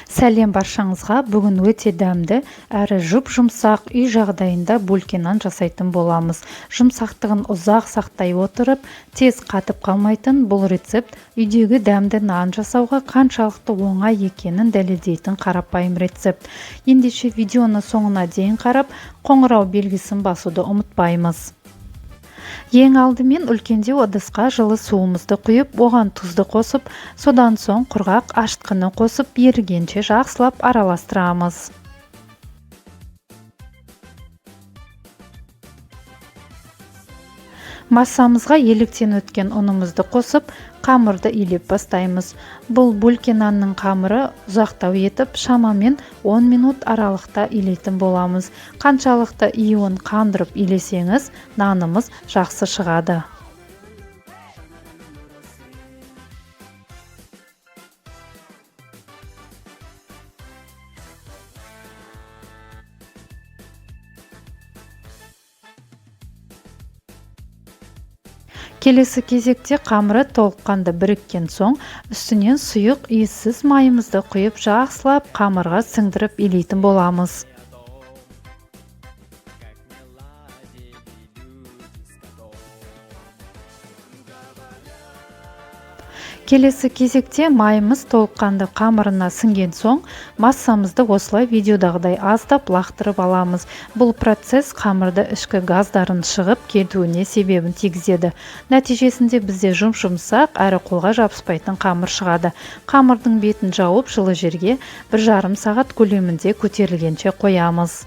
Сәлем баршаңызға. Бүгін өте дәмді әрі жұп-жұмсақ үй жағдайында бөлке нан жасайтын боламыз. Жұмсақтығын ұзақ сақтай отырып, тез қатып қалмайтын бұл рецепт үйдегі дәмді нан жасауға қаншалықты оңай екенін дәлелдейтін қарапайым рецепт. Ендеше видеоны соңына дейін қарап, қоңырау белгісін басуды ұмытпаймыз. Ең алдымен үлкендеу ыдысқа жылы суымызды құйып, оған тұзды қосып, содан соң құрғақ ашытқыны қосып, ерігенше жақсылап араластырамыз. Массамызға еліктен өткен ұнымызды қосып, қамырды илеп бастаймыз. Бұл бөлке нанның қамыры ұзақтау етіп, шамамен 10 минут аралықта илейтін боламыз. Қаншалықты иуін қандырып илесеңіз, нанымыз жақсы шығады. Келесі кезекте қамыры толыққанды біріккен соң, үстінен сұйық иіссіз майымызды құйып, жақсылап қамырға сіңдіріп илейтін боламыз. Келесі кезекте майымыз толыққанды қамырына сіңген соң, массамызды осылай видеодағыдай аздап лақтырып аламыз. Бұл процесс қамырды ішкі газдарын шығып кетуіне себебін тигізеді. Нәтижесінде бізде жұп-жұмсақ әрі қолға жабыспайтын қамыр шығады. Қамырдың бетін жауып, жылы жерге 1,5 сағат көлемінде көтерілгенше қоямыз.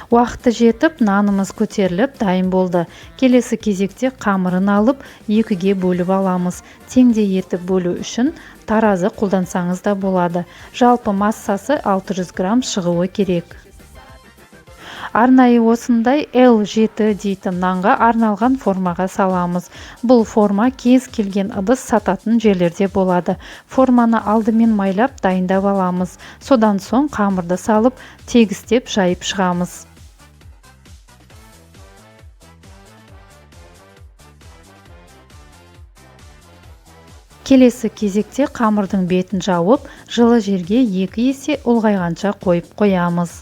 Уақыты жетіп, нанымыз көтеріліп, дайын болды. Келесі кезекте қамырын алып, екіге бөліп аламыз. Теңдей етіп бөлу үшін таразы қолдансаңыз да болады. Жалпы массасы 600 грамм шығуы керек. Арнайы осындай L7 дейтін нанға арналған формаға саламыз. Бұл форма кез келген ыдыс сататын жерлерде болады. Форманы алдымен майлап дайындап аламыз. Содан соң қамырды салып, тегістеп жайып шығамыз. Келесі кезекте қамырдың бетін жауып, жылы жерге 2 есе ұлғайғанша қойып қоямыз.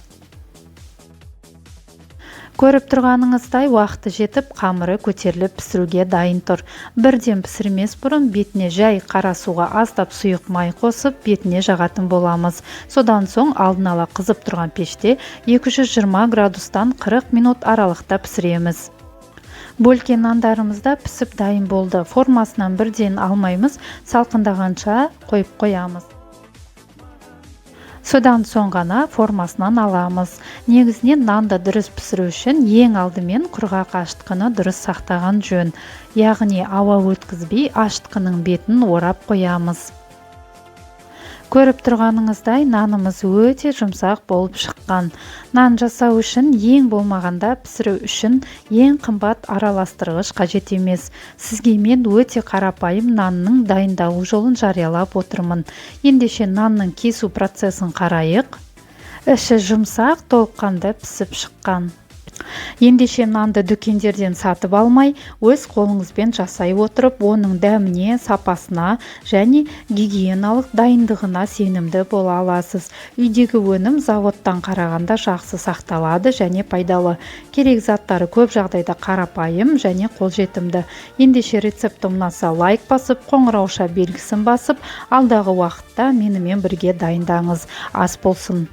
Көріп тұрғаныңыздай уақыты жетіп, қамыры көтеріліп пісіруге дайын тұр. Бірден пісірмес бұрын бетіне жай қара суға аздап сұйық май қосып, бетіне жағатын боламыз. Содан соң алдын ала қызып тұрған пеште 220 градустан 40 минут аралықта пісіреміз. Бөлке нандарымыз да пісіп дайын болды. Формасынан бірден алмаймыз, салқындағанша қойып қоямыз. Содан соң ғана формасынан аламыз. Негізінен нанды дұрыс пісіру үшін ең алдымен құрғақ ашытқыны дұрыс сақтаған жөн. Яғни ауа өткізбей ашытқының бетін орап қоямыз. Көріп тұрғаныңыздай нанымыз өте жұмсақ болып шыққан. Нан жасау үшін ең болмағанда пісіру үшін ең қымбат араластырғыш қажет емес. Сізге мен өте қарапайым нанның дайындалу жолын жариялап отырмын. Ендеше нанның кесу процесін қарайық. Іші жұмсақ, толыққанды пісіп шыққан. Ендеше нанды дүкендерден сатып алмай, өз қолыңызбен жасай отырып, оның дәміне, сапасына және гигиеналық дайындығына сенімді бола аласыз. Үйдегі өнім заводтан қарағанда жақсы сақталады және пайдалы. Керек заттары көп жағдайда қарапайым және қолжетімді. Ендеше рецепт ұнаса лайк басып, қоңырауша белгісін басып, алдағы уақытта менімен бірге дайындаңыз. Ас болсын.